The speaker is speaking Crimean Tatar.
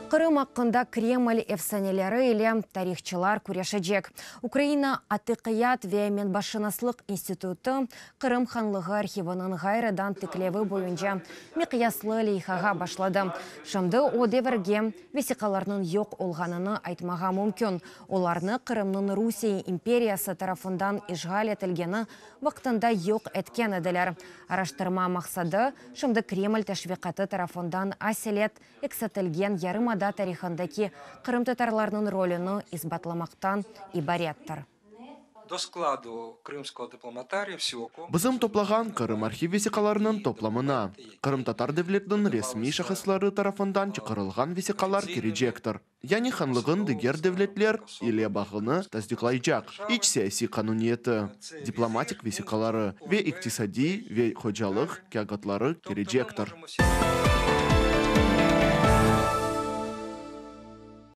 Qırım aqqında Kreml efsaneleri ile tarihçılar küreşecek. Ukraina atiqiyat ve menbaşınaslıq institutı Qırım hanlığı arhiviniñ ğayrıdan tiklevi boyunca miqyaslı leyhağa başladı. Şimdi o devirge vesiqalarnıñ yoq olğanını aytmağa mümkün. Olarnı Qırımnıñ Rusiye imperiyası tarafından işğal etilgeni vaqtında yoq etken ediler. Araştırma maqsadı, şimdi Kreml teşviqatı tarafından aselet eksiltilgen yarımada tarihındaki qırımtatarlarnıñ rolüni isbatlamaqtan ibarettir. До складу Крымского дипломатария всего Bizim toplağan Qırım arhiv vesiqalarınıñ toplamına qırımtatar devletiniñ resmiy şahısları tarafından çıqarılğan vesiqalar kirecektir. Yani hanlığın diger devletler ile bağını tasdiqlaycaq iç siyasiy qanuniyeti, diplomatik vesiqaları ve iqtisadiy ve hocalıq kâğıtları kirecektir.